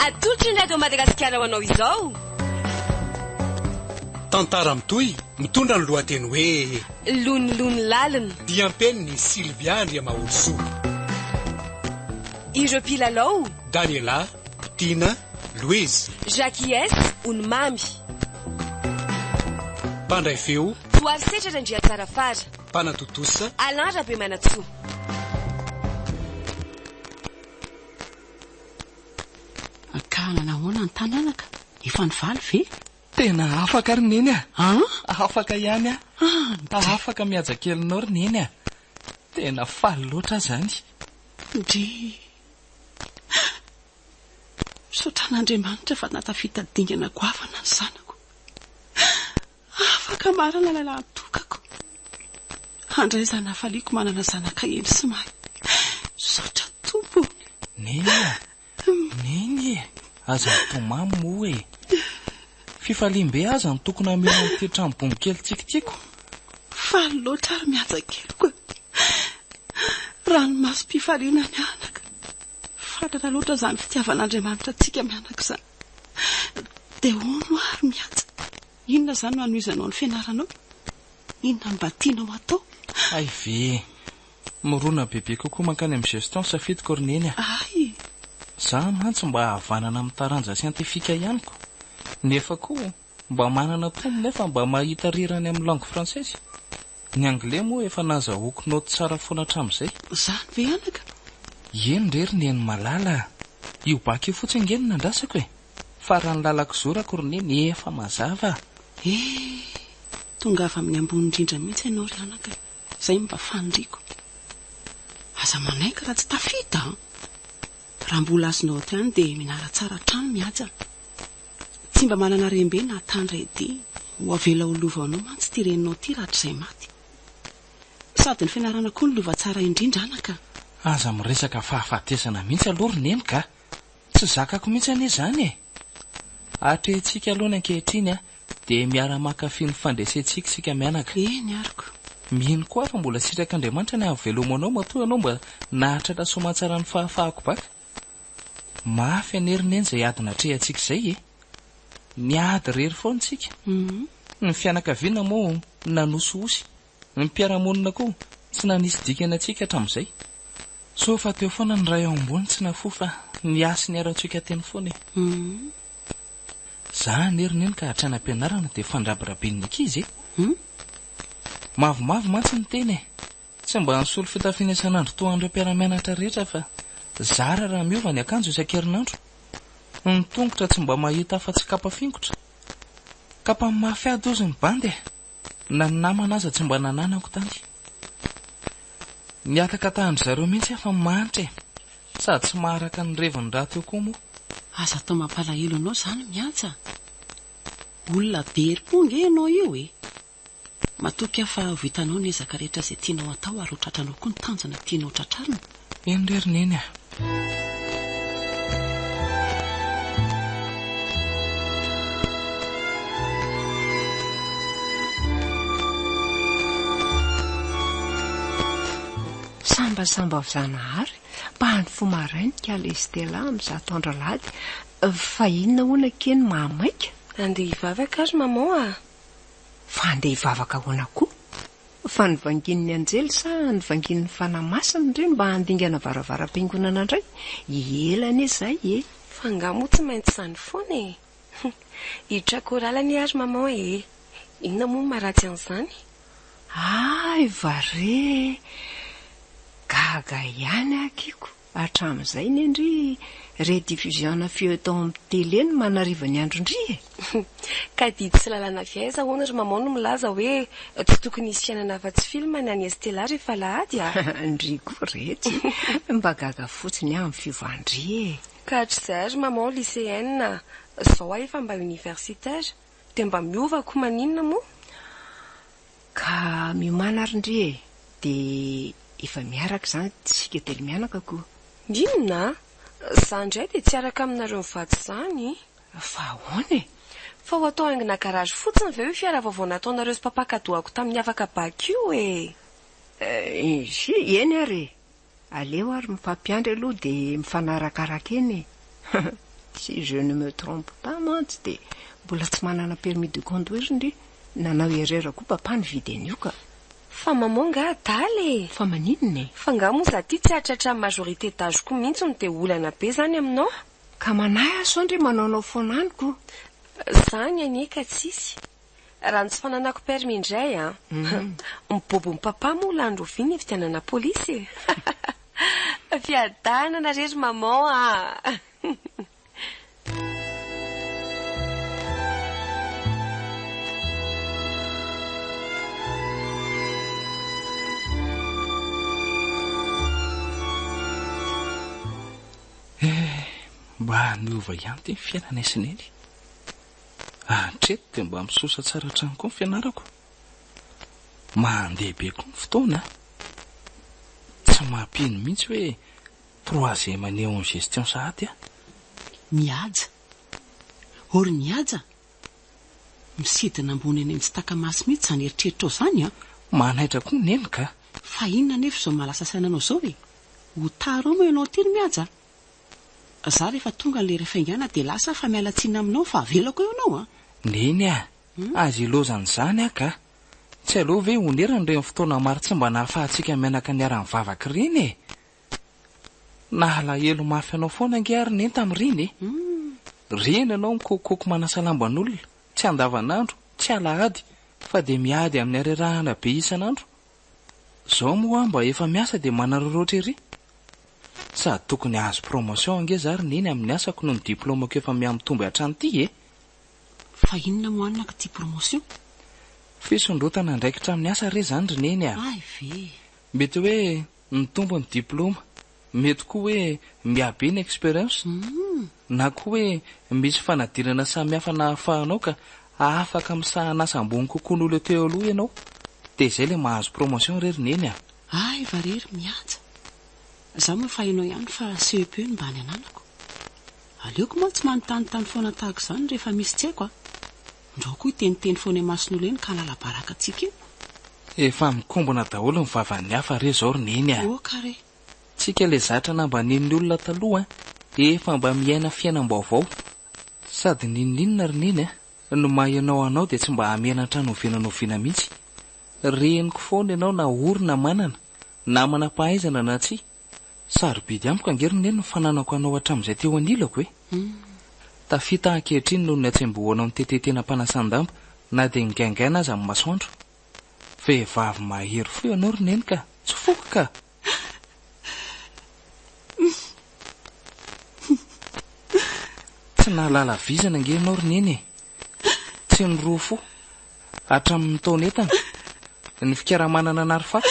Atolotry ny Radio Madagasikara ho anao izao. Tantara mitohy mitondra ny lohateny hoe. Lonilony lalina. Diam-penin'i Sylvia Andriamaholisoa. Ireo mpilalao. Daniela, Tiana, Louise. Jacques S, Onimamy. Mpandray feo. Toarisetra Randriatsarafara. Mpanatontosa. Alain Rabemanantsoa. Ka nahoana ny tany anaka? Efa nivaly ve? Tena afaka ry Neny a! An? Afaka ihany aho. An! Afaka mihaja kelinao ry Neny a! Tena faly loatra aho izany. Ndry. Misaotra an'Andriamanitra fa nahatafita dingana goavana ny zanako. Afaka marina ilay lahatokako. Handray izany hafaliako manana zanaka hendry sy mahay. Misaotra Tompo o! Neny a! Neny e! Aza mitomany moa e! Fifaliam-be aza no tokony hameno an'ity trano bongo kely tsikitsiako. Faly loatra ary mihaja keliko e! Ranomasom-pifaliana ny anaka. Fatratra loatra izany fitiavan'Andriamanitra antsika mianaka izany. Dia hono ary mihaja, inona izany no hanohizanao ny fianaranao? Inona no mba tianao hatao? Hay ve! Mirona bebe kokoa mankany amin'ny gestion ny safidiko ry Neny a! Hay! Za mantsy mba havanana amin'ny taranja siantifika ihany ko! Nefa koa mba manana tombony nefa mba mahita rirany amin'ny langue française. Ny anglais moa efa nazahoako naoty tsara foana hatramin'izay. Izany ve anaka? Eny re ry Neny malala a! Io bac io fotsiny ange no nandrasako e! Fa raha ny lalan-kizorako ry Neny efa mazava a! Eh! Tongava amin'ny ambony indrindra mihitsy ianao ry anaka e! Izay no mba faniriako. Aza manaiky raha tsy tafita an! Raha mbola azonao atao ihany dia mianara tsara hatrany mihaja. Tsy mba manana harem-be na tany redia. Ho avela ho lovanao mantsy ity reninao ity rahatrizay maty. Sady ny fianarana koa no lova tsara indrindra anaka. Aza miresaka fahafatesana mihitsy aloha ry Neny ka! Tsy zakako mihitsy anie izany e! Atrehintsika aloha ny ankehitriny a, dia miara-mankafy ny fandresentsika isika mianaka. Eny ary ko. Mino koa aho fa mbola sitrak'Andriamanitra ny hahavelomanao matoa ianao mba nahatratra soamantsara ny fahafahako baka. Mafy anie ry Neny izay ady natrehantsika izay e! Niady irery foana isika. Ny fianakaviana moa nanosihosy. Ny mpiara-monina koa tsy nanisy dikany antsika hatramin'izay. Soa fa teo foana ny Ray ao ambony tsy nafoy fa niahy sy niaro antsika teny foana e. Za anie ry Neny ka hatrany am-pianarana dia fandrabirabin'ny ankizy e. Mavomavo mantsy ny teny e. Tsy mba nisolo fitafiana isan'andro toa an'ireo mpiara-mianatra rehetra fa zara raha miova ny akanjo isan-kerinandro. Ny tongotra tsy mba mahita afa-tsy kapa fingotra. Kapa mafy ady hozy ny bandy e. Na ny namana aza tsy mba nananako tany. Nihataka tahan-dry zareo mihitsy aho fa mahantra e! Sady tsy maharaka ny reviny rahateo koa moa. Aza atao mampalahelo anao izany Miantsa a! Olona be herim-po ange ianao io e! Matoky aho fa ho vitanao ny ezaka rehetra izay tianao hatao ary ho tratranao koa ny tanjona tianao tratrarina. Eny re ry Neny a! Sambasamba avy Zanahary mba nifoha maraina ikala Estella amin'izato andro alahady fa inona hono akia no mahamaika? Andeha hivavaka aho ry maman a! Fa andeha hivavaka ahoana koa? Fa novangian'ny anjely sa novangian'ny fanahy masina re mba handingana varavaram-piangonana indray? Ela anie izay e! Fa angaha moa tsy maintsy izany foana e? Hiditra chorale anie aho ry maman e! Inona moa no maharatsy an'izany? Hay va re e! Gaga ihany aho kiko! Hatramin'izay ne ndry rediffusion-na feuilleton amin'ny télé no manariva ny andro-ndry e! Ka didy sy lalàna avy aiza hono ry maman no milaza hoe tsy tokony hisy fiainana afa-tsy film ny an'i Estella rehefa alahady a! Ndry koa retsy! Mba gaga fotsiny aho amin'ny fiovan-dry e! Ka hatrizay ry maman lycéenne, zao aho efa mba universitaire, dia mba miova ko maninona moa? Ka miomàna ary ndry e! Dia efa miaraka izany isika telo mianaka ko! Inona? Za indray dia tsy hiaraka aminareo mivady izany. Fa ahoana e? Fa ho atao haingona garage fotsiny ve io fiara vaovao nataonareo sy papa cadeau-ako tamin'ny afaka bac io e? Eh, eny ary e! Aleo ary mifampiandry aloha dia mifanarakaraka eny e! Si je ne me trompe pas mantsy dia mbola tsy manana permis de conduire ndry. Nanao erreur koa papa nividy an'io ka. Fa maman nga adala e! Fa maninona e? Fa nga moa za ty tsy hahatratra ny majorité d'âge ko mihitsy no dia olana be zany aminao? Ka manahy aho sao ndry manaonao foana any ko. Zany anie ka tsisy. Raha ny tsy fananako permis indray an! Ny bobon'i papa moa lany rovia ny hividianana polisy e! Fiadanana re ry maman a! Eh, mba niova ihany ity ny fiainana sy neny. Hatreto dia mba misosa tsara hatrany koa ny fianarako. Mandeha be koa ny fotoana. Tsy mampino mihitsy hoe troisième année en gestion sahady aho. Mihaja. Ô ry Mihaja! Misidina ambony any amin'ny tsy taka-maso mihitsy izany eritreritrao izany an! Manaitra koa neny ka! Fa inona anefa izao mahalasa saina anao izao e? Ho tara ao moa ianao ity ry Mihaja a! Za rehefa tonga ny lera faingana dia lasa aho fa miala tsiny aminao fa avelako eo ianao an! Neny a! Aza ilaozan'izany aho ka! Tsy aleo ve honerana ireny fotoana maro tsy mba nahafahantsika mianaka niara-nivavaka ireny e! Nahalahelo mafy anao foana ange ary Neny tamin'ireny e! Reny ianao mikokokoko manasa lamban'olona, tsy andavanandro, tsy alahady, fa dia miady amin'ny harerahana be isan'andro. Zao moa aho mba efa miasa dia manararaotra ery. Sady tokony hahazo promotion ange za ry Neny amin'ny asako noho ny diplaomako efa mihamitombo hatrany ity e! Fa inona moa anaka ity promotion? Fisondrotana andraikitra amin'ny asa re izany ry Neny a! Hay ve! Mety hoe mitombo ny diplaoma, mety koa hoe mihabe ny expérience, na koa hoe misy fanadinana samihafa nahafahanao ka afaka misahana asa ambony kokoa noho ilay teo aloha ianao. Dia izay ilay mahazo promotion re ry Neny a! Hay va re ry Mihaja! Za moa efa hainao ihany fa CEPE no mba any ananako. Aleoko mantsy manontanintany foana tahaka izany rehefa misy tsy haiko a! Ndrao koa hiteniteny foana imason'olona eny ka hanala baraka antsika eo. Efa mikombona daholo ny vavan'ny hafa re zao ry Neny a! Oka re! Tsika le zatra nambanian'ny olona taloha an, efa mba miaina fiainam-baovao. Sady n'inon'inona ry Neny a, ny maha ianao anao dia tsy mba hamenatra n'oviana n'oviana mihitsy. Reniko foana ianao na ory na manana, na manam-pahaizana na tsia. Sarobidy amiko ange ry Neny ny fananako anao hatramin'izay teo anilako e! Tafita aho ankehitriny noho ny hatsembohanao nitetetena am-panasan-damba na dia nigaingaina aza ny masoandro. Vehivavy mahery fo ianao ry Neny ka! Tsy foko ka! Tsy nahalala vizana ange ianao ry Neny e! Tsy niroa fo hatramin'ny taon'entana, ny fikaramanana nary fako,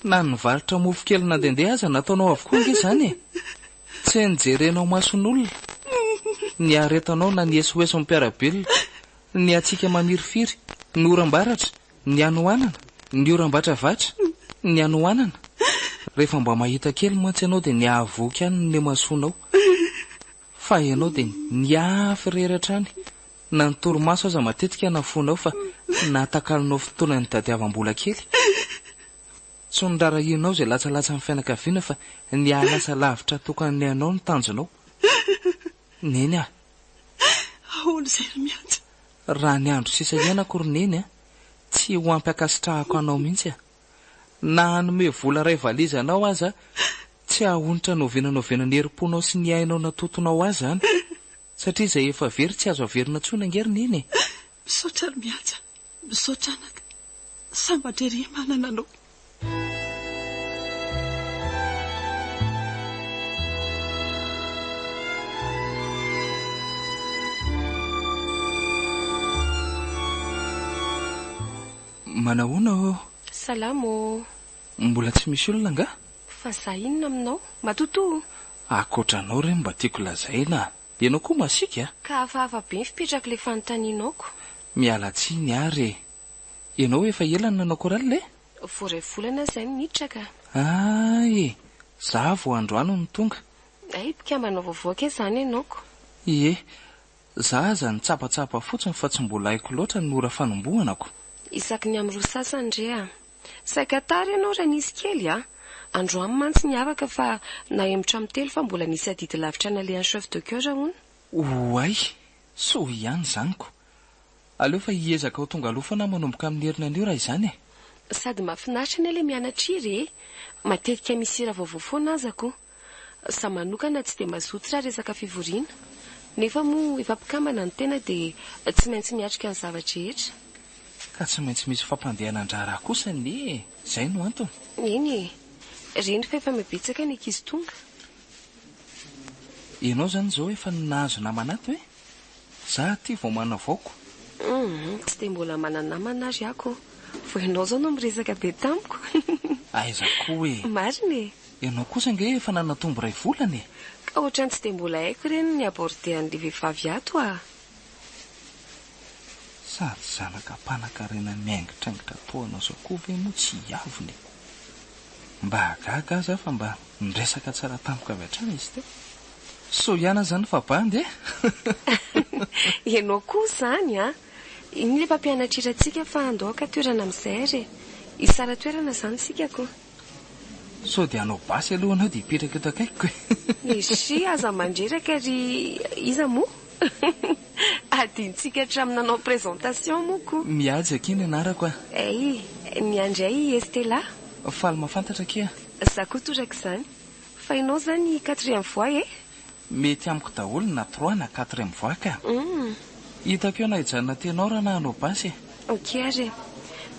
na ny nivarotra mofo kely nandehandeha aza nataonao avokoa ange izany e! Tsy nijerenao mason'olona, ny aretanao na ny esoeson'ny mpiara-belona, ny hatsiaka mamirifiry, ny oram-baratra, ny hanoanana, ny oram-batravatra, ny hanoanana. Rehefa mba mahita kely mantsy ianao dia ny hahavoky ihany no nimasoanao. Fa ianao dia niafy irery hatrany, na ny torimaso aza matetika nafoinao fa natakalonao fotoana nitadiavam-bola kely. Tsy noraharahianao izay latsalatsan'ny fianakaviana fa ny hahalasa lavitra tokana ny anao no tanjonao. Neny a! Ahoana izay ry Mianja? Raha ny andro sisa iainako ry Neny a, tsy ho ampy ankasitrahako anao mihitsy a! Na hanome vola iray valizy anao aza tsy hahonitra n'oviana n'oviana ny herim-ponao sy ny ainao natotonao ahy izany. Satria izay efa very tsy azo averina intsony ange ry Neny e! Misaotra ry Mianja, misaotra anaka. Sambatra ery manana anao. Manahoana ô? Salama ô! Mbola tsy misy olona angaha? Fa za inona aminao? Matotoa o! Ankoatra anao re no mba tiako lazaina a! Ianao koa masiaka a! Ka hafahafa be ny fipetrak'ilay fanontanianao ko! Miala tsiny ary e! Ianao efa ela no nanao chorale e? Vao iray volana aho izay no niditra ka! Hay e! Za vao androany no tonga. Hay, mpikambana vaovao kay izany ianao ko! Ie, za aza nitsapatsapa fotsiny fa tsy mbola haiko loatra ny ora fanombohana ko! Isaky ny amin'ny roa sasany re a! Saika tara ianao raha nisy kely a! Androany mantsy niavaka fa nahemotra amin'ny telo fa mbola nisy adidy lavitra nalehan'ny chef de chœur hono. Oay! Soa ihany izany ko! Aleo fa hiezaka ho tonga aloha foana aho manomboka amin'ny heriny anio raha izany e! Sady mahafinaritra anie ilay mianatra hira e! Matetika misy hira vaovao foana aza ko! Za manokana tsy dia mazoto raha resaka fivoriana. Nefa moa efa mpikambana ny tena dia tsy maintsy miatrika ny zava-drehetra. Ka tsy maintsy misy fampandehanan-draharaha kosa anie e! Izay no antony. Eny e! Reny fa efa mibetsaka ny ankizy tonga. Ianao izany izao efa nahazo namana ato e? Za aty vao manavaoko. Humm, tsy dia mbola mana-namana ary aho ko. Vao ianao izao no miresaka be tamiko. Aiza koa e! Marina e! Ianao kosa ange efa nanatombo iray volana e! Ka ohatran'ny tsy dia mbola haiko ireny ny aborder an'ilay vehivavy ato ah! Sady zanaka mpanankarena miaingitraingitra toa anao izao koa ve moa tsy hiavona e! Mba gaga aza aho fa mba niresaka tsara tamiko avy hatrany izy teo. Soa ihany aza izany fa bandy e! Ianao koa izany an! Iny ilay mpampianatra hirantsika fa andao haka toerana amin'izay ary e! Hisara toerana izany isika ko! Sao dia hanao basy aloha ianao dia hipetraka eto akaikiko e! Eshi, aza mandreraka ry iza moa? Adinontsika hatramin'ny nanao présentation moa ko! Mihaja akia ny anarako a! Hey, ny ahy indray i Estella. Faly mahafantatra akia. Za koa torak'izany. Fa ianao izany quatrième voie e? Mety amiko daholo na trois na quatrième voie ka. Hitako eo na hijanona ténor na hanao basse e. Ok ary e.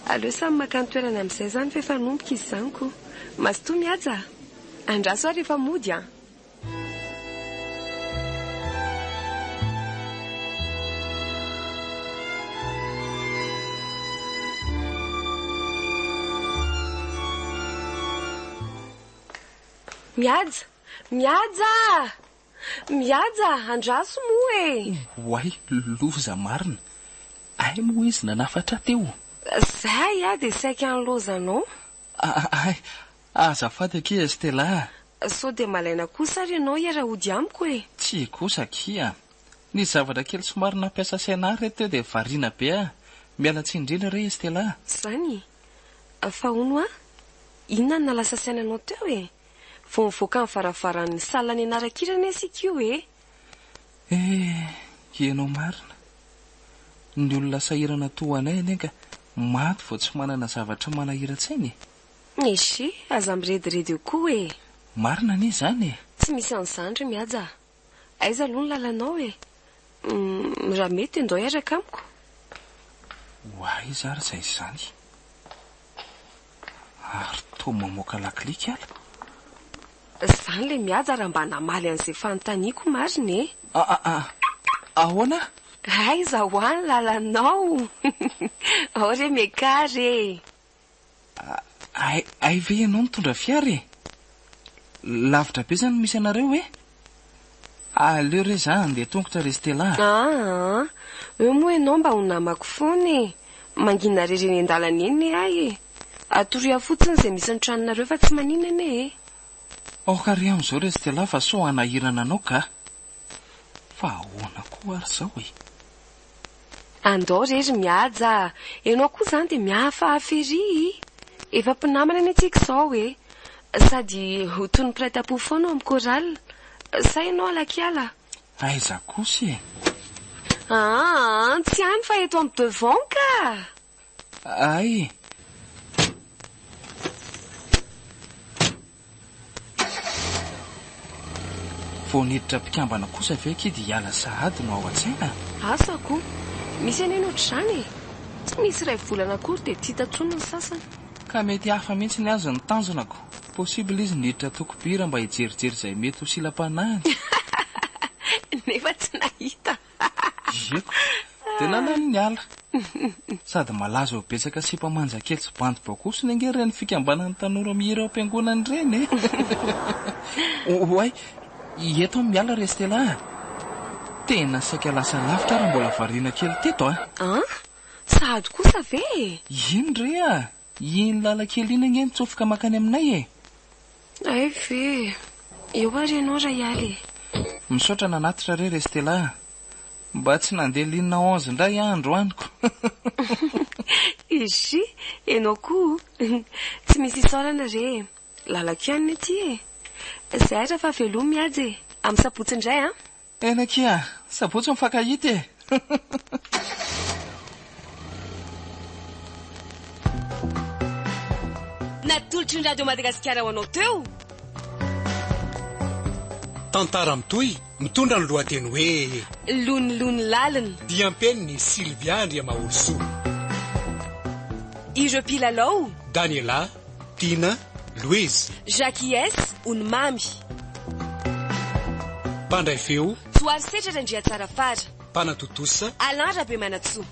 Aleo samy maka ny toerany amin'izay izany fa efa hanomboka izy izany ko. Mazotoa mihaja a! Andraso aho rehefa mody an! Mihaja! Mihaja! Mihaja! Andraso moa e! Oay, loza marina! Hay moa izy nanafatra ahy teo. Zay aho dia saika nilaozanao. Hay, azafady akia Estella a! Sao dia malaina kosa ary ianao hiara-hody amiko e? Tsia kosa akia. Nisy zavatra kely somary nampiasa saina ahy re teo dia variana be aho. Miala tsiny indrindra re Estella a! Izany? Fa hono hoa, inona no nahalasa saina anao teo e? Vao nivoaka ny varavaran'ny salle nianaran-kira anie isika io e! Eh, ianao marina. Ny olona sahirana toa anay anie ka maty vao tsy manana zavatra manahiran-tsaina e! Eshi, aza mirediredy eo koa e! Marina anie izany e! Tsy misy an'izany ry Mihaja a! Aiza aloha ny lalanao e? Humm, raha mety ndao hiaraka amiko. Ho aiza ary izay izany? Ary toa mamoaka lakile kala? Izany ilay mihaja raha mba namaly an'izay fanontaniako marina e! A a a, ahoana? Aiza hoa ny lalanao? Ao re miakara e! Hay, hay ve ianao mitondra fiara e? Lavitra be izany no misy anareo e? Aleo re za handeha tongotra ry Stella a! Aa, eo moa ianao mba ho namako foana e! Mangina irery eny an-dalana eny ne ahy e! Atoroy ahy fotsiny izay misy ny tranonareo fa tsy maninona anie e! Aoka re amin'izao ry Stella fa sao hanahirana anao ka! Fa ahoana koa ary izao e? Andao re ry Mihaja a! Ianao koa izany dia mihafahafa ery i! Efa mpinamana anie tsika izao e! Sady ho toy ny mpiray tampo foana ao amin'ny chorale. Sa ianao alakiala? Aiza kosa e? Aa, tsy any fa eto amin'ny devant ka! Hay! Vao niditra mpikambana kosa ve akia dia hiala sahady no ao an-tsaina? Asa ko! Misy anie ny ohatr'izany e! Tsy misy iray volana akory dia tsy hita intsony ny sasany. Ka mety hafa mihitsy ny azy ny tanjona ko! Possible izy niditra toko bira mba hijerijery izay mety ho silam-panahiny. Nefa tsy nahita. Ieko, dia nalany niala. Sady malaza ho betsaka sipa manja kely sy bandy bokosiny ange ireny fikambanan'ny tanora mihira ao am-piangonana ireny e! Oay, eto aho miala ry Estella a! Tena saika lasa lavitra aho raha mbola variana kely teto a! An? Sahady kosa ve e? Iny re a! Iny lalan-kely iny ange nitsofoka mankany aminay e! Hay ve! Eo ary ianao Raialy e! Misaotra nanatitra re ry Estella a! Mba tsy nandeha ligne 11 indray aho androany ko! Izy, ianao koa! Tsy misy isaorana re e! Lalako ihany ny aty e. Zay ary fa veloma mihaja e. Amin'ny sabotsy indray an. Eny akia, sabotsy mifankahita e. Natolotry ny Radio Madagasikara ho anao teo. Tantara mitohy mitondra ny lohateny hoe. Lonilony lalina. Diam-penin'i Sylvia Andriamaholisoa. Ireo mpilalao. Daniela, Tiana, Louise. Jacques S, Onimamy. Mpandray feo. Johary Setra Randriatsarafara. Mpanatontosa. Alain Rabemanantsoa.